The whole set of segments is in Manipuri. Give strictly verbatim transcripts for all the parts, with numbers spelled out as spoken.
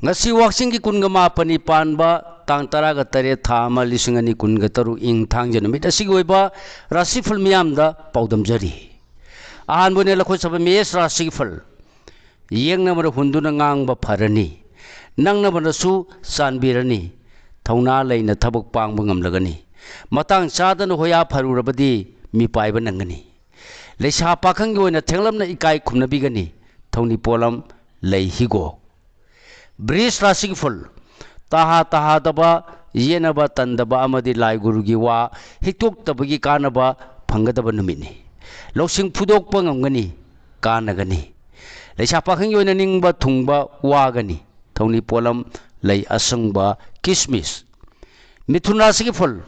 ꯉꯁꯤ ꯋꯥꯛꯆꯤꯡꯒꯤ ꯀꯨꯟꯒ ꯃꯥꯄꯟꯅꯤ ꯄꯥꯟꯕ ꯇꯥꯡ ꯇꯔꯥꯒ ꯇꯔꯦꯠ ꯊꯥ ꯑꯃ ꯂꯤꯁꯤꯡ ꯑꯅꯤ ꯀꯨꯟꯒ ꯇꯔꯨꯛ ꯏꯪ ꯊꯥꯡꯖ ꯅꯨꯃꯤꯠ ꯑꯁꯤꯒꯤ ꯑꯣꯏꯕ ꯔꯥꯁꯤꯐꯜ ꯃꯤꯌꯥꯝꯗ ꯄꯥꯎꯗꯝꯖꯔꯤ꯫ ꯑꯍꯥꯟꯕ ꯑꯣꯏꯅ ꯂꯈꯣꯏ ꯁꯥꯕ ꯃꯦꯁ ꯔꯥꯁꯤꯒꯤ ꯐꯜ꯫ ꯌꯦꯡꯅꯕꯅ ꯍꯨꯟꯗꯨꯅ ꯉꯥꯡꯕ ꯐꯔꯅꯤ꯫ ꯅꯪꯅꯕꯅꯁꯨ ꯆꯥꯟꯕꯤꯔꯅꯤ꯫ ꯊꯧꯅꯥ ꯂꯩꯅ ꯊꯕꯛ ꯄꯥꯡꯕ ꯉꯝꯂꯒꯅꯤ꯫ ꯃꯇꯥꯡ ꯆꯥꯗꯅ ꯍꯣꯌꯥ ꯐꯔꯨꯔꯕꯗꯤ ꯃꯤꯄꯥꯏꯕ ꯅꯪꯒꯅꯤ꯫ ꯂꯩꯁꯥ ꯄꯥꯈꯪꯒꯤ ꯑꯣꯏꯅ ꯊꯦꯡꯂꯞꯅ ꯏꯀꯥꯏ ꯈꯨꯝꯅꯕꯤꯒꯅꯤ꯫ ꯊꯧꯅꯤ ꯄꯣꯠꯂꯝ ꯂꯩ ꯍꯤꯒꯣꯛ꯫ ꯕ꯭ꯔꯤꯁ ꯔꯥꯁꯤꯒꯤ ꯐꯨꯜ꯫ ꯇꯍꯥ ꯇꯍꯥꯗꯕ, ꯌꯦꯠꯅꯕ ꯇꯟꯗꯕ ꯑꯃꯗꯤ ꯂꯥꯏ ꯒꯨꯔꯨꯒꯤ ꯋꯥ ꯍꯤꯛꯇꯣꯛꯇꯕꯒꯤ ꯀꯥꯟꯅꯕ ꯐꯪꯒꯗꯕ ꯅꯨꯃꯤꯠꯅꯤ꯫ ꯂꯧꯁꯤꯡ ꯐꯨꯗꯣꯛꯄ ꯉꯝꯒꯅꯤ, ꯀꯥꯟꯅꯒꯅꯤ꯫ ꯂꯩꯁꯥ ꯄꯥꯈꯪꯒꯤ ꯑꯣꯏꯅ ꯅꯤꯡꯕ ꯊꯨꯡꯕ ꯋꯥꯒꯅꯤ꯫ ꯊꯧꯅꯤ ꯄꯣꯠꯂꯝ ꯂꯩ ꯑꯁꯪꯕ, ꯀꯤꯁꯃꯤꯁ꯫ ꯃꯤꯊꯨꯟ ꯔꯥꯁꯤꯒꯤ ꯐꯨꯜ꯫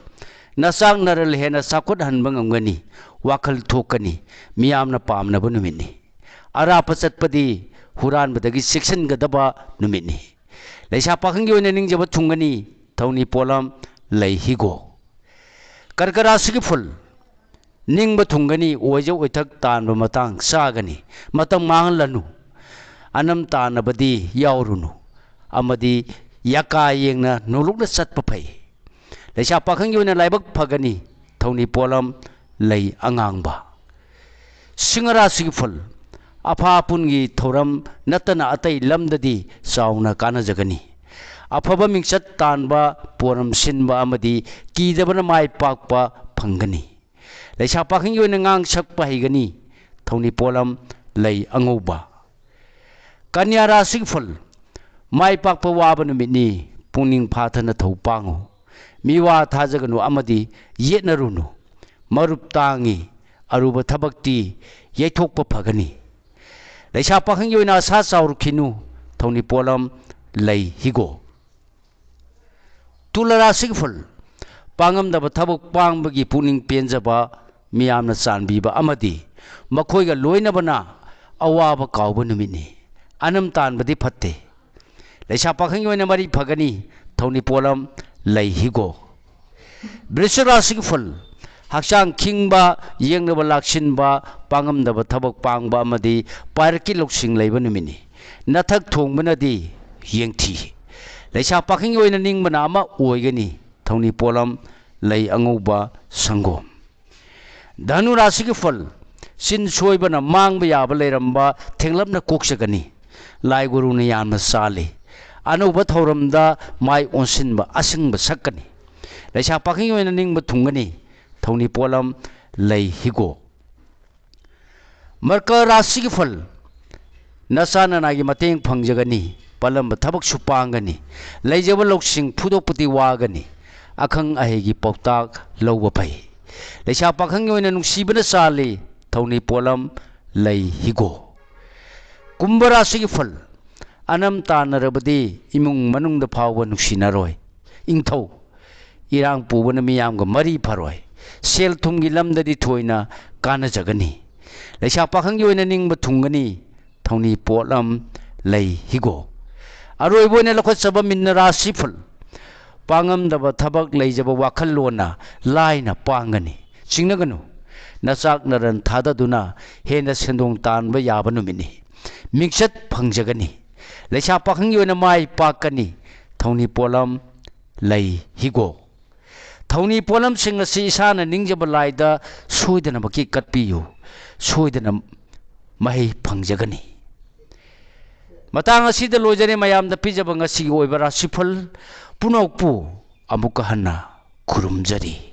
ꯅꯆꯥꯛ ꯅꯔꯜ ꯍꯦꯟꯅ ꯆꯥꯎꯈꯠꯍꯟꯕ ꯉꯝꯒꯅꯤ꯫ ꯋꯥꯈꯜ ꯊꯣꯛꯀꯅꯤ꯫ ꯃꯤꯌꯥꯝꯅ ꯄꯥꯝꯅꯕ ꯅꯨꯃꯤꯠꯅꯤ꯫ ꯑꯔꯥꯞꯄ ꯆꯠꯄꯗꯤ ꯍꯨꯔꯥꯟꯕꯗꯒꯤ ꯆꯦꯛꯁꯤꯟꯒꯗꯕ ꯅꯨꯃꯤꯠꯅꯤ꯫ ꯂꯩꯁꯥ ꯄꯥꯈꯪꯒꯤ ꯑꯣꯏꯅ ꯅꯤꯡꯖꯕ ꯊꯨꯡꯒꯅꯤ꯫ ꯊꯧꯅꯤ ꯄꯣꯠꯂꯝ ꯂꯩ ꯍꯤꯒꯣꯛ꯫ ꯀꯔꯀ ꯔꯥꯁꯤꯒꯤ ꯐꯨꯜ꯫ ꯅꯤꯡꯕ ꯊꯨꯡꯒꯅꯤ꯫ ꯑꯣꯏꯖ ꯑꯣꯏꯊꯛ ꯇꯥꯟꯕ ꯃꯇꯥꯡ ꯆꯥꯒꯅꯤ꯫ ꯃꯇꯝ ꯃꯥꯡꯍꯜꯂꯅꯨ꯫ ꯑꯅꯝ ꯇꯥꯟꯅꯕꯗꯤ ꯌꯥꯎꯔꯨꯅꯨ꯫ ꯑꯃꯗꯤ ꯌꯥꯀꯥ ꯌꯦꯡꯅ ꯅꯣꯂꯨꯛꯅ ꯆꯠꯄ ꯐꯩ꯫ ꯂꯩꯁꯥ ꯄꯥꯈꯪꯒꯤ ꯑꯣꯏꯅ ꯂꯥꯏꯕꯛ ꯐꯒꯅꯤ꯫ ꯊꯧꯅꯤ ꯄꯣꯠꯂꯝ ꯂꯩ ꯑꯉꯥꯡꯕ꯫ ꯁꯤꯡꯍ ꯔꯥꯁꯤꯒꯤ ꯐꯨꯜ꯫ ꯑꯐꯥ ꯑꯄꯨꯟꯒꯤ ꯊꯧꯔꯝ ꯅꯠꯇꯅ ꯑꯇꯩ ꯂꯝꯗꯗꯤ ꯆꯥꯎꯅ ꯀꯥꯟꯅꯖꯒꯅꯤ꯫ ꯑꯐꯕ ꯃꯤꯡꯆꯠ ꯇꯥꯟꯕ, ꯄꯣꯔꯝ ꯁꯤꯟꯕ ꯑꯃꯗꯤ ꯀꯤꯗꯕꯅ ꯃꯥꯏ ꯄꯥꯛꯄ ꯐꯪꯒꯅꯤ꯫ ꯂꯩꯁꯥ ꯄꯥꯈꯪꯒꯤ ꯑꯣꯏꯅ ꯉꯥꯡ ꯁꯛꯄ ꯍꯩꯒꯅꯤ꯫ ꯊꯧꯅꯤ ꯄꯣꯠꯂꯝ ꯂꯩ ꯑꯉꯧꯕ꯫ ꯀꯟꯌꯥ ꯔꯥꯁꯤꯒꯤ ꯐꯨꯜ꯫ ꯃꯥꯏ ꯄꯥꯛꯄ ꯋꯥꯕ ꯅꯨꯃꯤꯠꯅꯤ꯫ ꯄꯨꯛꯅꯤꯡ ꯐꯥꯊꯅ ꯊꯧ ꯄꯥꯡꯉꯨ꯫ ꯃꯤꯋꯥ ꯊꯥꯖꯒꯅꯨ ꯑꯃꯗꯤ ꯌꯦꯠꯅꯔꯨꯅꯨ꯫ ꯃꯔꯨꯞ ꯇꯥꯡꯉꯤ꯫ ꯑꯔꯨꯕ ꯊꯕꯛꯇꯤ ꯌꯩꯊꯣꯛꯄ ꯐꯒꯅꯤ꯫ ꯂꯩꯁꯥ ꯄꯥꯈꯪꯒꯤ ꯑꯣꯏꯅ ꯑꯁꯥ ꯆꯥꯎꯔꯛꯈꯤꯅꯨ꯫ ꯊꯧꯅꯤ ꯄꯣꯠꯂꯝ ꯂꯩ ꯍꯤꯒꯣꯛ꯫ ꯇꯨꯂ ꯔꯥꯁꯤꯒꯤ ꯐꯨꯜ꯫ ꯄꯥꯡꯉꯝꯗꯕ ꯊꯕꯛ ꯄꯥꯡꯕꯒꯤ ꯄꯨꯛꯅꯤꯡ ꯄꯦꯟꯖꯕ, ꯃꯤꯌꯥꯝꯅ ꯆꯥꯟꯕꯤꯕ ꯑꯃꯗꯤ ꯃꯈꯣꯏꯒ ꯂꯣꯏꯅꯕꯅ ꯑꯋꯥꯕ ꯀꯥꯎꯕ ꯅꯨꯃꯤꯠꯅꯤ꯫ ꯑꯅꯝ ꯇꯥꯟꯕꯗꯤ ꯐꯠꯇꯦ꯫ ꯂꯩꯁꯥ ꯄꯥꯈꯪꯒꯤ ꯑꯣꯏꯅ ꯃꯔꯤ ꯐꯒꯅꯤ꯫ ꯊꯧꯅꯤ ꯄꯣꯠꯂꯝ ꯂꯩ ꯍꯤꯒꯣꯛ꯫ ꯕ꯭ꯔꯤꯁ ꯔꯥꯁꯤꯒꯤ ꯐꯨꯜ꯫ ꯍꯛꯆꯥꯡ ꯈꯤꯡꯕ, ꯌꯦꯡꯅꯕ ꯂꯥꯛꯁꯤꯟꯕ, ꯄꯥꯡꯉꯝꯗꯕ ꯊꯕꯛ ꯄꯥꯡꯕ ꯑꯃꯗꯤ ꯄꯥꯏꯔꯛꯀꯤ ꯂꯧꯁꯤꯡ ꯂꯩꯕ ꯅꯨꯃꯤꯠꯅꯤ꯫ ꯅꯊꯛ ꯊꯣꯡꯕꯅꯗꯤ ꯌꯦꯡꯊꯤ꯫ ꯂꯩꯁꯥ ꯄꯥꯈꯪꯒꯤ ꯑꯣꯏꯅ ꯅꯤꯡꯕꯅ ꯑꯃ ꯑꯣꯏꯒꯅꯤ꯫ ꯊꯧꯅꯤ ꯄꯣꯠꯂꯝ ꯂꯩ ꯑꯉꯧꯕ ꯁꯪꯒꯣꯝ꯫ ꯙꯅꯨ ꯔꯥꯁꯤꯒꯤ ꯐꯜ, ꯆꯤꯟ ꯁꯣꯏꯕꯅ ꯃꯥꯡꯕ ꯌꯥꯕ ꯂꯩꯔꯝꯕ ꯊꯦꯡꯂꯞꯅ ꯀꯣꯛꯆꯒꯅꯤ꯫ ꯂꯥꯏ ꯒꯨꯔꯨꯅ ꯌꯥꯝꯅ ꯆꯥꯜꯂꯤ꯫ ꯑꯅꯧꯕ ꯊꯧꯔꯝꯗ ꯃꯥꯏ ꯑꯣꯟꯁꯤꯟꯕ ꯑꯁꯤꯡꯕ ꯁꯛꯀꯅꯤ꯫ ꯂꯩꯁꯥ ꯄꯥꯈꯪꯒꯤ ꯑꯣꯏꯅ ꯅꯤꯡꯕ ꯊꯨꯡꯒꯅꯤ꯫ ꯊꯧꯅꯤ ꯄꯣꯠꯂꯝ ꯂꯩ ꯍꯤꯒꯣꯛ꯫ ꯃꯔꯀ ꯔꯥꯁꯤꯒꯤ ꯐꯜ, ꯅꯆꯥ ꯅꯅꯥꯏꯒꯤ ꯃꯇꯦꯡ ꯐꯪꯖꯒꯅꯤ꯫ ꯄꯜꯂꯝꯕ ꯊꯕꯛꯁꯨ ꯄꯥꯡꯒꯅꯤ꯫ ꯂꯩꯖꯕ ꯂꯧꯁꯤꯡ ꯐꯨꯗꯣꯛꯄꯗꯤ ꯋꯥꯒꯅꯤ꯫ ꯑꯈꯪ ꯑꯍꯩꯒꯤ ꯄꯥꯎꯇꯥꯛ ꯂꯧꯕ ꯐꯩ꯫ ꯂꯩꯁꯥ ꯄꯥꯈꯪꯒꯤ ꯑꯣꯏꯅ ꯅꯨꯡꯁꯤꯕꯅ ꯆꯥꯜꯂꯤ꯫ ꯊꯧꯅꯤ ꯄꯣꯠꯂꯝ ꯂꯩ ꯍꯤꯒꯣꯛ꯫ ꯀꯨꯝꯚ ꯔꯥꯁꯤꯒꯤ ꯐꯜ, ꯑꯅꯝ ꯇꯥꯟꯅꯔꯕꯗꯤ ꯏꯃꯨꯡ ꯃꯅꯨꯡꯗ ꯐꯥꯎꯕ ꯅꯨꯡꯁꯤꯅꯔꯣꯏ꯫ ꯏꯪꯊꯧ, ꯏꯔꯥꯡ ꯄꯨꯕꯅ ꯃꯤꯌꯥꯝꯒ ꯃꯔꯤ ꯐꯔꯣꯏ꯫ ꯁꯦꯜ ꯊꯨꯝꯒꯤ ꯂꯝꯗꯗꯤ ꯊꯣꯏꯅ ꯀꯥꯟꯅꯖꯒꯅꯤ꯫ ꯂꯩꯁꯥ ꯄꯥꯈꯪꯒꯤ ꯑꯣꯏꯅ ꯅꯤꯡꯕ ꯊꯨꯡꯒꯅꯤ꯫ ꯊꯧꯅꯤ ꯄꯣꯠꯂꯝ ꯂꯩ ꯍꯤꯒꯣꯛ꯫ ꯑꯔꯣꯏꯕ ꯑꯣꯏꯅ ꯂꯧꯈꯠꯆꯕ ꯃꯤꯟꯅ ꯔꯥꯁꯤ ꯐꯜ, ꯄꯥꯡꯉꯝꯗꯕ ꯊꯕꯛ ꯂꯩꯖꯕ ꯋꯥꯈꯜꯂꯣꯟꯅ ꯂꯥꯏꯅ ꯄꯥꯡꯒꯅꯤ꯫ ꯆꯤꯡꯅꯒꯅꯨ꯫ ꯅꯆꯥꯛ ꯅꯔꯟ ꯊꯥꯗꯗꯨꯅ ꯍꯦꯟꯅ ꯁꯦꯟꯗꯣꯡ ꯇꯥꯟꯕ ꯌꯥꯕ ꯅꯨꯃꯤꯠꯅꯤ꯫ ꯃꯤꯡꯆꯠ ꯐꯪꯖꯒꯅꯤ꯫ ꯂꯩꯁꯥ ꯄꯥꯈꯪꯒꯤ ꯑꯣꯏꯅ ꯃꯥꯏ ꯄꯥꯛꯀꯅꯤ꯫ ꯊꯧꯅꯤ ꯄꯣꯠꯂꯝ ꯂꯩ ꯍꯤꯒꯣꯛ꯫ ꯊꯧꯅꯤ ꯄꯣꯠꯂꯝꯁꯤꯡ ꯑꯁꯤ ꯏꯁꯥꯅ ꯅꯤꯡꯖꯕ ꯂꯥꯏꯗ ꯁꯣꯏꯗꯅꯃꯛꯀꯤ ꯀꯠꯄꯤꯌꯨ꯫ ꯁꯣꯏꯗꯅ ꯃꯍꯩ ꯐꯪꯖꯒꯅꯤ꯫ ꯃꯇꯥꯡ ꯑꯁꯤꯗ ꯂꯣꯏꯖꯔꯦ꯫ ꯃꯌꯥꯝꯗ ꯄꯤꯖꯕ ꯉꯁꯤꯒꯤ ꯑꯣꯏꯕ ꯔꯥꯁꯤꯐꯜ ꯄꯨꯝꯅꯃꯛꯄꯨ ꯑꯃꯨꯛꯀ ꯍꯟꯅ ꯈꯨꯔꯨꯝꯖꯔꯤ꯫